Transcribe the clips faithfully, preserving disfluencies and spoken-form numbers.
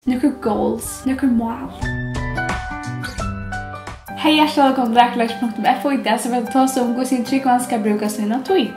Nøkur goals, nøkur mál. Hey, hjartaliga vælkomin til vakurleikin punktum f o. Í dag so vil eg tosa um, hvussu ein trúgvandi skal brúka sína tíð.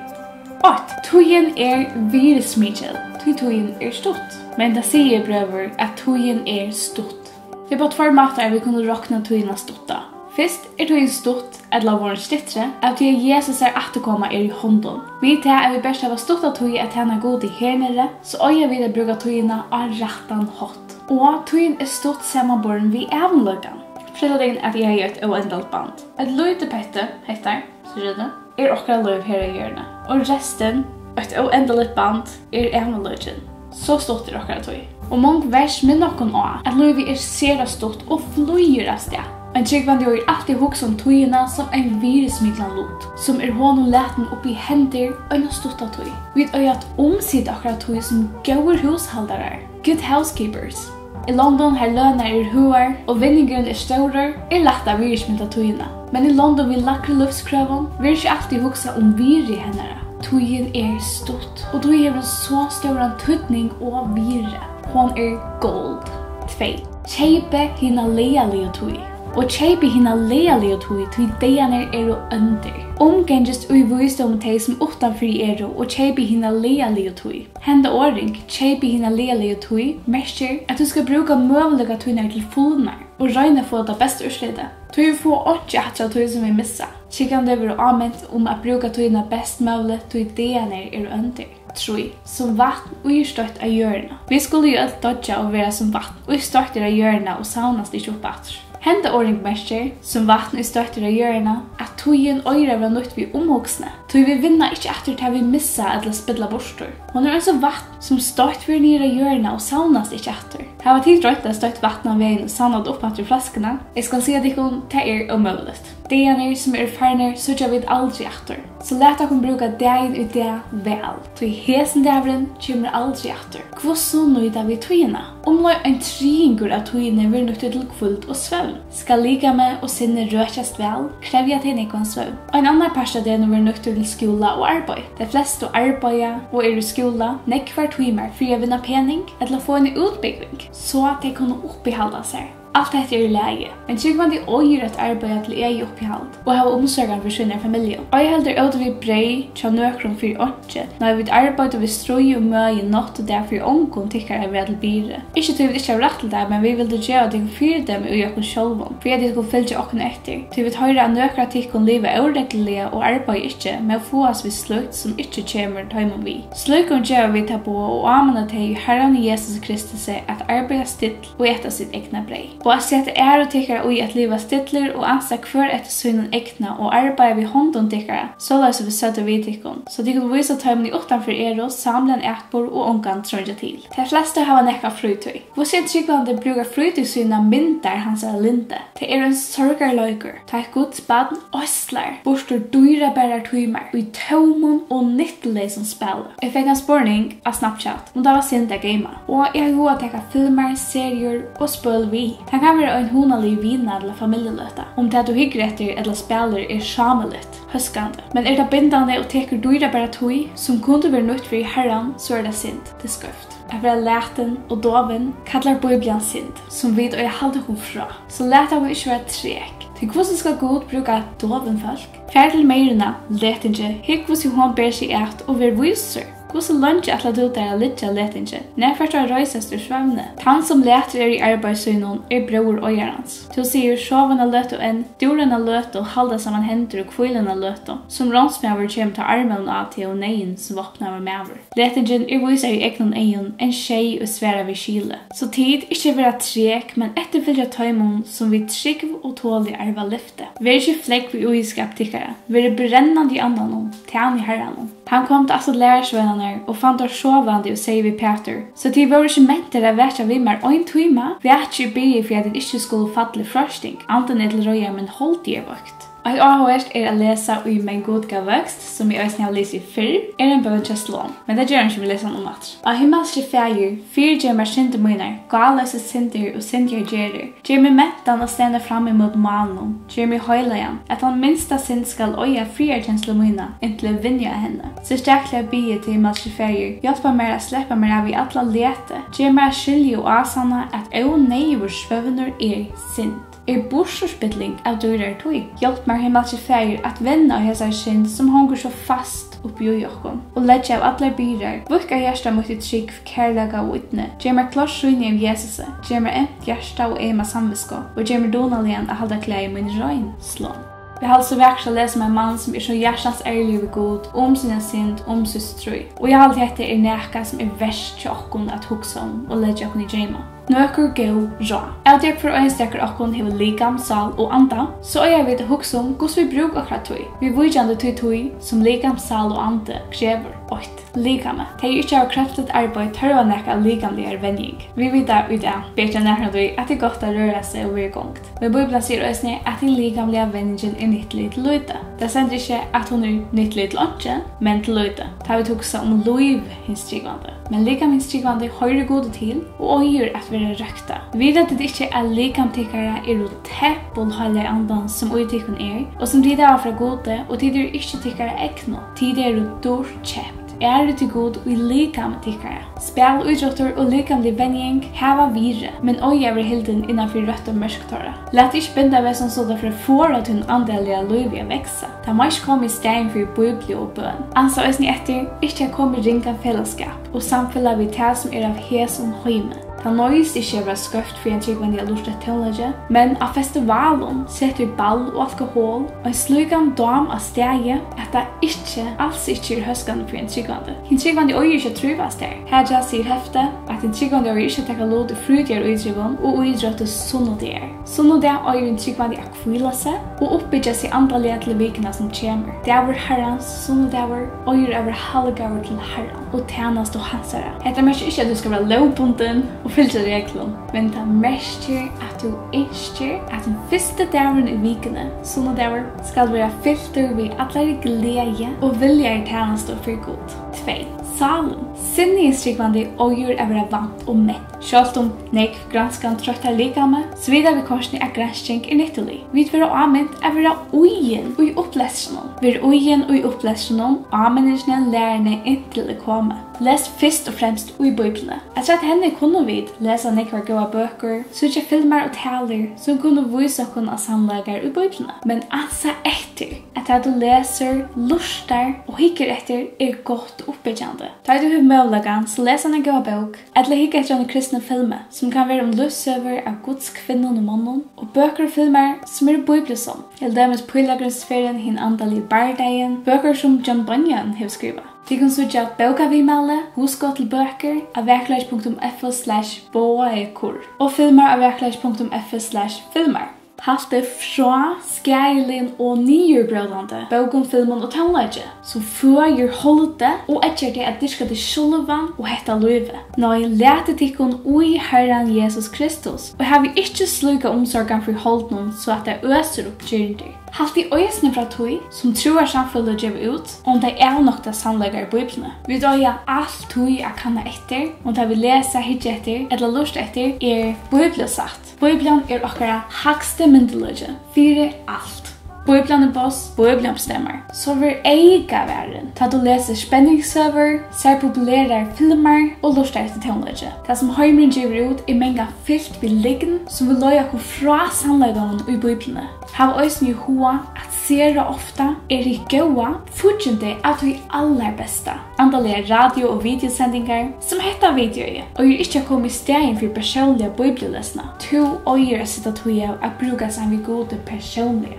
Eitt. Tíðin er virðismikil, tí tíðin er stutt. Men tað sigur brøður, at tíðin er stutt. Tað er á tveir mátar, vit kunnu rokna tíðina stutta. Fyrst er tíðin stutt, ella vorðin styttri, av tí at Jesusar afturkoma er í hondum. Við tað, at vit bert hava stutta tíð at tæna Gudi her niðri, so eiga vit at brúka tíðina á rættan hátt. Og tíðin er stutt samanborin við ævinleikan. Fortelja tykkum, at eg eigi eitt óendaligt band. Eitt lítið petti, hetta, síggi eg tað, er okkara lív her á jørðini. Og restin, eitt óendaligt band, er ævinleikin. So stutt er okkara tíð. Og mong vers minna okkum á, at lívið er sera stutt og flýgur avstað. Ein trúgvandi eigur altíð at hugsa um tíðina sum ein virðismiklan lut, sum er honum latin upp í hendur eina stutta tíð. Vit eiga at umsita okkara tíð sum góðir húshaldarar, good housekeepers. Í londum, har lønirnar eru høgar og vinningurin er stórur, er lætt at virðismeta tíðina. Men í londum við lægri lívskrøvum verður ikki altíð hugsað um virði hennara. Tíðin er stutt, og tí hevur hon so stóran týdning og virði. Hon er gold. Tvey. Keypið hina lagaligu tíð. Og keypið hina lagaligu tíð, tí dagarnir eru óndir. Umgangist í vísdómi tey, sum uttanfyri eru, og keypið hina lagaligu tíð. Henda orðing, keypið hina lagaligu tíð, merkir, at tú skal brúka møguleikar tínar til fulnar og royna at fáa tað besta úrslitið. Tí vit fáa einki aftur av tí, sum vit missa. Sjúkrandi verður ámint um at brúka tíðina best møguligt, tí dagarnir eru óndir. Trý. Sum vatn, ið er stoytt á jørðina. Vit skulu jú øll doyggja og vera sum vatn, ið stoytt er á jørðina og savnast ikki upp aftur. Henda orðing merkir, sum vatn, ið stoytt er á jørðina, at tíðin eigur at verða nýtt við umhugsni, tí vit vinna ikki aftur tað, vit missa ella spilla burtur. Hon er eins og vatn, sum stoytt verður niður á jørðina og savnast ikki aftur. Hava tit roynt at stoytt vatn á vegin og savnað tað upp aftur í flaskuna? Eg skal siga tykkum, tað er ómøguligt. Dagarnir, sum eru farnir, síggja vit aldri aftur. So lat okkum brúka dagin í dag væl, tí hesin dagurin kemur aldri aftur. Hvussu nýta vit tíðina? Umleið ein triðingur av tíðini verður nýttur til hvíld og svøvn. Skal likami og sinni røkjast væl, krevja tey nógvan svøvn. Ein annar partur av degnum verður nýttur til skúla og arbeiði. Tey flestu arbeiða og eru í skúla nógvar tímar fyri at vinna pening ella fáa eina útbúgving, so at tey kunnu uppihalda sær. Alt hetta er í lagi, men trúgvandi eigur at arbeiða til egið uppihald og hava umsorgan fyri sínari familju. Ei heldur ótu vit breyð hjá nøkrum fyri einki, nei, vit arbeiddu við stríð og møði nátt og dag fyri ongum tykkara at vera til byrði. Ikki tí vit ikki hava rætt til tað, men vit vildu geva tykkum fyridømi í okkum sjálvum, fyri at tit kunnu fylgja okkum eftir. Tí vit hoyra, at nøkur av tykkum liva óregluliga og arbeiða ikki, men fáast við slíkt, sum ikki kemur teimum við. Slíkum geva vit tað boð og áminna tey í Harranum Jesusi Kristusi at arbeiða still og eta sítt egna breyð, og at seta æru tykkara í at liva stillir og ansa hvør eftir sínum egna og arbeiða við hondum tykkara, soleiðis sum vit søgdu við tykkum, so tit kunnu vísa teimum, ið uttanfyri eru, sámligan atburð og ongan treingja til. Tey flestu hava nakað frítíð. Hvussu ein trúgvandi brúkar frítíð sína, myndar hansara lyndi. Tað er ein sorgarleikur, tá eitt Guds barn oyðslar burtur dýrabarar tímar í tómum og nyttuleysum spæli. Eg fekk ein spurning á Snapchat, um tað var synd at geyma. Og eg havi hug at taka filmar, seriur og spøl við. Tað kann vera ein hugnalig vina- ella familjuløta, um tað, tú hyggur eftir ella spælir, er sámiligt, hóskandi. Men er tað bindandi og tekur dýrabara tíð, sum kundi verið nýtt fyri Harran, so er tað synd. Tað er skeivt. At vera latin og dovin kallar Bíblian synd, sum vit eiga at halda okkum frá. So lat okkum ikki vera trek. Tí hvussu skal Gud brúka dovin fólk? Far til meyruna, letingi, hygg, hvussu hon ber seg at, og ver vísur. Hvussu leingi ætlar tú tær at liggja, letingi? Nær fert tú at reisast úr svøvni? Tann, sum latur er í arbeiði sínum, er bróðir oyðarans. Tú sigur: Sov eina løtu enn, dúr eina løtu, hald saman hendur og hvíl eina løtu. Sum ránsmaður kemur tá armóðin á teg og neyðin sum vápnaður maður. Letingin er vísari í egnum eygum enn skeiðið, ið svarar við skili. So tit ikki vera trek, men eftirfylgja teimum, sum við trúgv og toli arva lyftið. Ver ikki flógv í íðskap tykkara, verið brennandi í andanum, tænið Harranum. Hann kom til aftur lærisveinarnar og fann teir sovandi og segði við Pætur: So tit vóru ikki mentir at vakja við mær ein tíma? Vakið og biðið, fyri at tit ikki skulu falla í freisting. Andin er til reiðar, men holdið er veikt. Eitt áhugavert er at lesa í Men Gud gav vøkst, sum eg eisini havi lisið fyrr, er ein bøn hjá Slon, men tað ger hann ikki, vit lesa hann umaftur. Á himmalski Faðir, fyrigev mær syndir mínar, gáloysis syndir og syndigar gerðir. Ger meg mentan at standa fram ímóti málinum. Ger meg heilagan, at tann minsta synd skal oyða friðarkenslu mína, inntil eg vinni á henni. Serstakliga biði eg teg, himmalski Faðir, hjálpa mær at sleppa mær av við alla leti. Ger mær at skilja og ásanna, at óneyðugur svøvnur er synd, er burturspilling av dýrari tíð. Hjálp mær, himmalski Faðir, at venda á hesari synd, sum hongur so fast uppi í okkum, og leggja av allar byrðar. Víðka hjarta mítt í trúgv, kærleika og ídni. Ger mær klárt sýnið av Jesusi. Ger mær eymd hjarta og eyma samvitsku, og ger meg dugnaligan at halda klæði míni rein. Slon. Eg haldi so vakurt at lesa um ein mann, sum er so hjartans ærligur við Gud, um sína synd, um sítt stríð. Og eg haldi, hetta er nakað, sum er vert hjá okkum at hugsa um og leggja okkum í geyma. Nøkur góð ráð. Av tí at hvør einstakur okkum hevur likam, sál og anda, so eiga vit at hugsa um, hvussu vit brúka okkara tíð, viðvíkjandi tí tíð, sum likam, sál og andi krevur. Eitt. Likamið. Tey, ið ikki hava kropsligt arbeiði, tørva nakað av likamligari venjing. Vit vita í dag, betur enn nakrantíð, at tað er gott at røra seg og vera í gongd. Men Bíblian sigur eisini, at hin likamliga venjingin er nyttulig til lítið. Tað stendur ikki, at hon er nyttulig til einki, men til lítið, tá vit hugsa um lív hins trúgvandi. Men likam hins trúgvandi hoyrir Gudi til og eigur at verða røktað. Vita tit ikki, at likam tykkara eru tempul Heilaga Andans, sum í tykkum er, og sum tit hava frá Gudi, og tit eru ikki tykkara egnu, tit eru dýrt keypt? Ærið til Gud í likami tykkara. Spæl, ítróttur og likamlig venjing hava virði, men eiga at verða hildin innan fyri røttu mørk teirra. Lat teg ikki binda av hesum, so tað fer at forða tínum andaliga lívi at vaksa. Tað má ikki koma í staðin fyri Bíbliu og bøn. Ansa eisini eftir ikki at koma í ringan felagsskap og samfelag við tað, sum er av hesum heimi. Tað noyðist ikki at vera skeivt fyri ein trúgvandi at lurta eftir tónleiki, men á festivalum, sett í ball og alkohol, ein slíkan dám á staði, at tað ikki, als ikki er hóskandi fyri ein trúgvandi. Hin trúgvandi eigur ikki at trívast har. Harra sigur heftið, at hin trúgvandi eigur ikki at taka lut í frítíðarítrikum og ítrótti sunnudagar. Sunnudag eigur hin trúgvandi at hvíla seg og uppbyggja seg andaliga til vikuna, sum kemur. Dagur Harrans, sunnudagur, eigur at vera halgaður til Harran og tænastu hansara. Hetta merkir ikki, at tú skal vera lógbundin og fylgja reglum, men tað merkir, at tú ynskir, at hin fyrsti dagurin í vikuni, sunnudagur, skal vera fyltur við allari gleði og viljari tænastu fyri Gud. Tvey. Sálin. Sinnið hins trúgvandi eigur at vera vant og ment. Sjálvt um nógv granskan troyttar likamið, so vita vit kortini, at gransking er nyttulig. Vit verða ámint at vera íðin í upplestrinum. Ver íðin í upplestrinum, áminningini, læruni, inntil eg komi. Les fyrst og fremst í Bíbliuni. Afturat henni kunnu vit lesa nógvar góðar bøkur, síggja filmar og talur, sum kunnu vísa okkum á sannleikar í Bíbliuni. Men ansa eftir, at tað, tú lesur, lurtar og hyggur eftir, er gott og uppbyggjandi. Tá ið tú hevur møguleikan, so les eina góða bók, ella hygg eftir einum kristnum filmi, sum kann vera um lívssøgur av Guds kvinnum og monnum, og bøkur og filmar, sum eru bíbliusonn, til dømis Pílagrímsferðin, Hin andaligi bardagin, bøkur, sum John Bunyan hevur skrivað. Tit kunnu síggja bókaviðmæli, hugskot til bøkur á vakurleiki punktum f o slash boaekur og filmar á vakurleiki punktum f o slash filmar. Halt teg frá skaðiligum og niðurbrótandi bókum, filmum og tónleiki, sum føðir holdið og eggjar teg at dyrka teg sjálvan og hetta lívið. Nei, latið tykkum í Harran Jesus Kristus, og havið ikki slíka umsorgan fyri holdinum, so at tað øsir upp girndir. Halt teg eisini frá tí, sum trúarsamfeløg geva út, um tey avnokta sannleikar í Bíbliuni. Vit eiga altíð at kanna eftir, um tað, vit lesa, hyggja eftir ella lurta eftir, er bíbliusatt. Bíblian er okkara hægsti myndugleiki fyri alt. Bíblian er boss, Bíblian bestemmar. So ver eygavarin, tá tú lesur spenningssøgur, sær populerar filmar og lurtar eftir tónleiki. Tað, sum heimurin gevur út, er mangan fylt við lygn, sum vil leiða okkum frá sannleikanum í Bíbliuni. Hav eisini í huga, at sera ofta er hitt góða fíggindi av tí allarbesta. Andaligar radio- og videosendingar, sum hetta videoið, eigur ikki at koma í staðin fyri persónliga bíbliulesna. Tú eigur at seta tíð av at brúka saman við Gudi persónliga.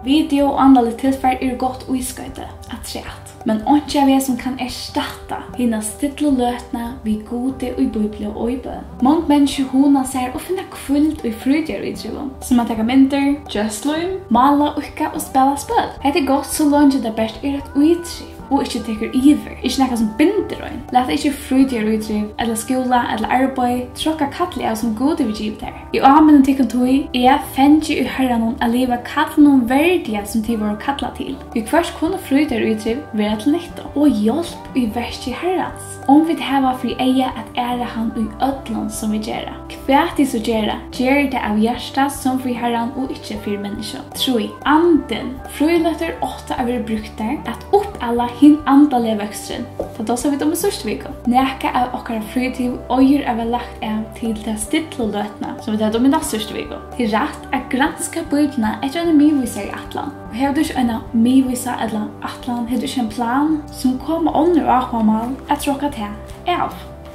Video og andaligt tilfar eru gott ískoyti afturat, men einki av hesum kann erstatta hina stillu løtuna við Gudi í Bíbliu og í bøn. Mong menniskju hugna sær og finna hvíld í frítíðarítrivum, sum at taka myndir, gera slím, mála, íðka og spæla spøl. Hetta er gott, so leingi tað bert er eitt ítriv. og ikki tekur yvir, ikki nakað sum bindur ein. Lat ikki frítíðarítriv ella skúla ella arbeiði trokka kallið av, sum Gud hevur givið tær. Eg áminni tykkum tí, eg fangi í Harranum, at liva kallinum verdiga, sum tit vóru kallað til. Viðhvørt kunnu frítíðarítriv vera til nyttu og hjálp í verki Harrans, um vit hava fyri eyga at æra hann í øllum, sum vit gera. Hvat tit so gera, gerið tað av hjarta, sum fyri Harran og ikki fyri menniskjum. Trý. Andin. Fríløtur áttu at verið brúktar at uppala hin andaliga vøksturin. Tað tosaðu vit um í síðstu viku. Nakað av okkara frítíð eigur at verða lagt av til ta stillu løtuna, sum vit høvdu um í næstsíðstu viku. Tað er rætt at granska Bíbliuna eftir eini miðvísari ætlan. Og hevur tú ikki eina miðvísa ella ætlan, hevur tú ikki ein plan, sum koma onnur áhugamál at trokka tað av.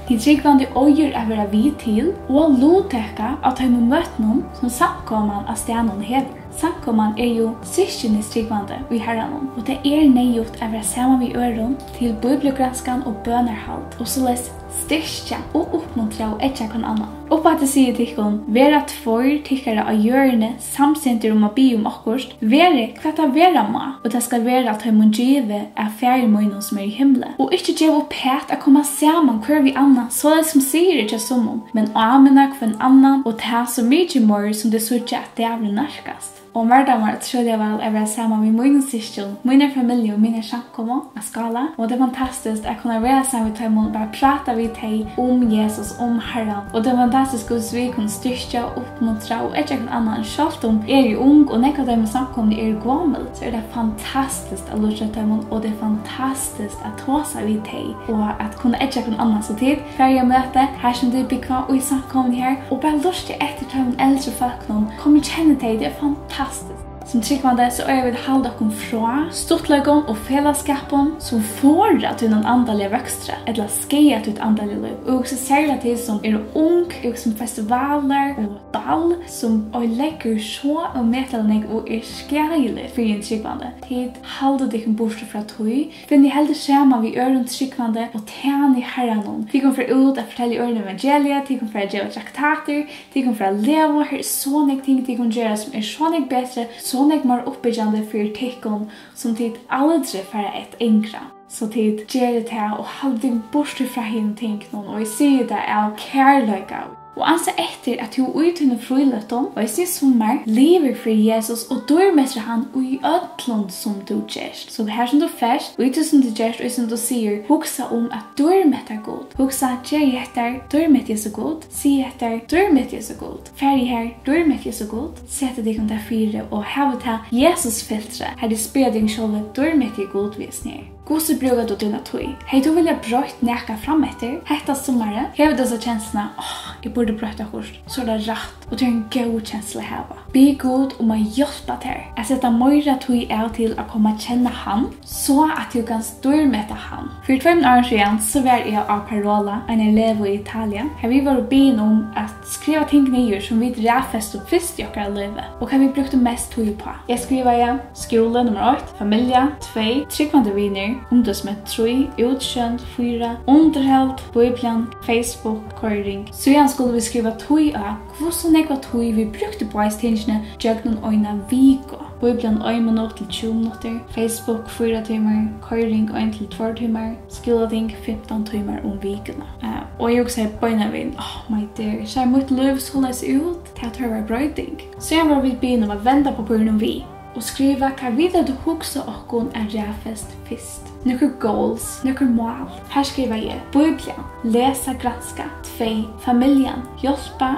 Hin trúgvandi eigur at vera við til og luttaka á teimum møtunum, sum samkoman á staðnum hevur. Samkoman er jú systkini trúgvandi í Harranum, og tað er neyðugt at vera saman við øðrum til bíbliugranskan og bønarhald, og soleiðis styrkja og uppmuntra og eggja hvønn annan. Uppaftur sigi eg tykkum, vera tveir tykkara á jørðini samsintir um at biðja um okkurt, verði hvat tað vera má, og tað skal vera teimum givið av Faðir mínum, sum er í himli. Og ikki geva upp hat at koma saman hvør við annan, soleiðis sum siður er hjá summum, men áminna hvønn annan, og tað so mikið meir, sum tit síggja, at dagurin nærkast. Og mær dámar ótrúliga væl at vera saman við mínum systkjum, mínar familju og mínar samkomu at skála. Og tað er fantastiskt at kunna vera saman við teimum og bara práta við tey um Jesus, um Harran. Og tað er fantastiskt, hvussu vit kunnu styrkja, uppmuntra og eggja hvønn annan. Sjálvt um eg eri ung og nógv av teimum í samkomuni eru gomul, so er tað fantastiskt at lurta eftir teimum, og tað er fantastiskt at tosa við tey og at kunna eggja hvønn annan. So tit, farið á møti, har sum tit búgva, og í samkomuni har, og bara lurta eftir teimum eldru fólkunum. Kom og kenn tey, tað er fantastiskt. Sum trúgvandi, so eiga vit at halda okkum frá stuttleikum og felagsskapum, sum forða tínum andaliga vøkstri ella skaða títt andaliga lív. Og eg hugsi serliga til, sum eru ung, eg hugsi um festivalar og ball, sum oyðileggur so ómetaliga nógv og er skaðiligt fyri ein trúgvandi. Tit, haldið tykkum burtur frá tí. Finnið heldur saman við øðrum trúgvandi og tænið Harranum. Tit kunnu fara út at fortelja øðrum evangeliið, tit kunnu fara at geva traktatir, tit kunnu fara at lesa. Her er so nógv ting, tit kunnu gera, sum er so nógv betri, so nógv meira uppbyggjandi fyri tykkum, sum tit aldri fara at angra. So tit, gerið tað og haldið tykkum burtur frá hinum tingunum, og eg sigi tað av kærleika. Og ansa eftir, at tú í tínum fríløtum, eisini í summar, livir fyri Jesus og dýrmetir hann í øllum, sum tú gert. So har sum tú fert, í tí sum tú gert, í sum tú sigur, hugsa um at dýrmeta Gud. Hugsa, geri hetta dýrmeti so Gud, sig hetta dýrmeti so Gud, farið har dýrmeti so Gud, setið tykkum tað fyri og havið tað Jesus-filtrið, har tit spyrja tykkum sjálvi, dýrmeti Gud, við snær. Hvussu brúkar tú tína tíð? Hevði tú viljað broytt nakað frameftir hetta summarið? Hevur tú hesa kensluna, áh, eg burdi broytt okkurt, so er tað rætt, og tað er ein góð kensla at hava. Bið Gud um at hjálpa tær at seta meira tíð av til at koma at kenna hann, so at tú kanst dýrmeta hann. Fyri tveimum árum síðan, so var eg á Parola, eini legu í Italia, har vit vóru biðin um at skriva ting niður, sum vit raðfestu fyrst í okkara lívi, og hvat vit brúktu mest tíð uppá. Eg skrivaði skúli, nummar eitt, familja, tvey, trúgvandi vinir, ungdómsmøti, trý, útsjónd, fýra, undirhald, Bíblian, Facebook, koyring. Síðan skuldu vit skriva tíð á, hvussu nógva tíð vit brúktu uppá hesi tingini gjøgnum eina viku. Bíblian ein minutt til tjúgu minuttir, Facebook fýra tímar, koyring ein til tveir tímar, skúlating fimtan tímar um vikuna. Eh, og eg hugsaði beinanvegin, oh my dear, sær mítt lív soleiðis út? Tað tørvar broyting. Síðan vóru vit biðin um at venda pappírinum við og skriva, hvat vit høvdu hugsað okkum at raðfest fyrst. Nøkur goals, nøkur mál. Har skrivaði eg, Bíblian, lesa, granska. Tvey, familjan, hjálpa,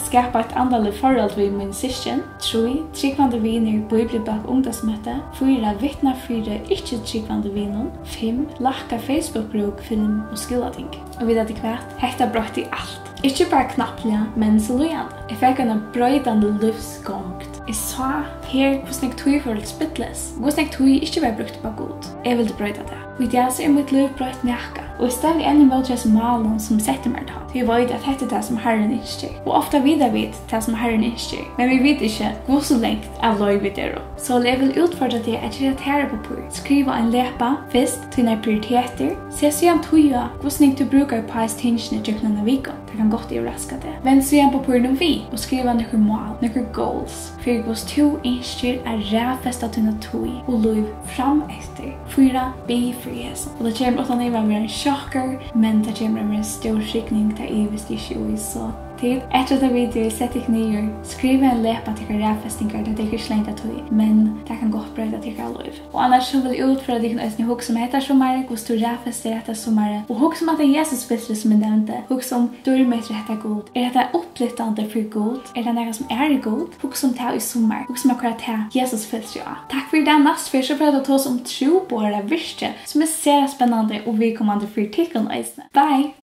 skapa eitt andaligt forhold við míni systkin. Trý, trúgvandi vinir, bíbliubók, ungdómsmøti. Fýra, vitna fyri ikki-trúgvandi vinum. Fimm, lækka Facebook-brúk, film og skúlating. Og vita tit hvat? Hetta broytti alt. Ikki bara knappliga, men so líðandi. Eg fekk eina broytandi lívsgongd. Eg sá her, hvussu nógv tíð fór til spillis, og hvussu nógv tíð ikki var brúkt upp á Gud. Eg vildi broyta tað. Og í dag, so er mítt lív broytt nakað. Og eg standi enn ímóti hesum málum, sum eg setti mær tá. Tí eg veit, at hetta er tað, sum Harrin ynskir. Og ofta vita vit tað, sum Harrin ynskir, men vit vita ikki, hvussu langt av leið vit eru. So eg vil útfordra teg at gera tær eitt pappír. Skriva ein lepa, fyrst tínar prioritetir, set síðan tíð á, hvussu nógv tú brúkar uppá hesi tingini gjøgnum eina viku. Tað kann gott yvirraska teg. Vend síðan pappírinum við og skriva nøkur mál, nøkur goals, fyri hvussu tú ynskir at raðfesta tína tíð og lív frameftir. Fýra, bið fyri hesum. Og tað kemur uttan iva at vera ein sjokkar, men tað kemur at vera ein stór signing, tað ivist eg ikki í. So tit, eftir hetta video, sett tykkum niður, skriva ein lepa tykkara raðfestingar, tað tekur ikki langa tíð, men tað kann gott broyta tykkara lív. Og annars so vil eg útfordra tykkum eisini at hugsa um hetta summarið, hvussu tú raðfestir hetta summarið. Og hugsa um hatta Jesusfiltrið sum eg nevndi. Hugsa um dýrmætt er hetta Gud. Er hetta upplyftandi fyri Gud? Er tað nakað sum er í Gud? Hugsa um tað í summar. Hugsa um at koyra tað Jesusfiltrið á. Takk fyri í dag. Næstu ferð so fara vit at tosa um trúboðaravirki, sum er sera spennandi og viðkomandi fyri tykkum eisini. Bye!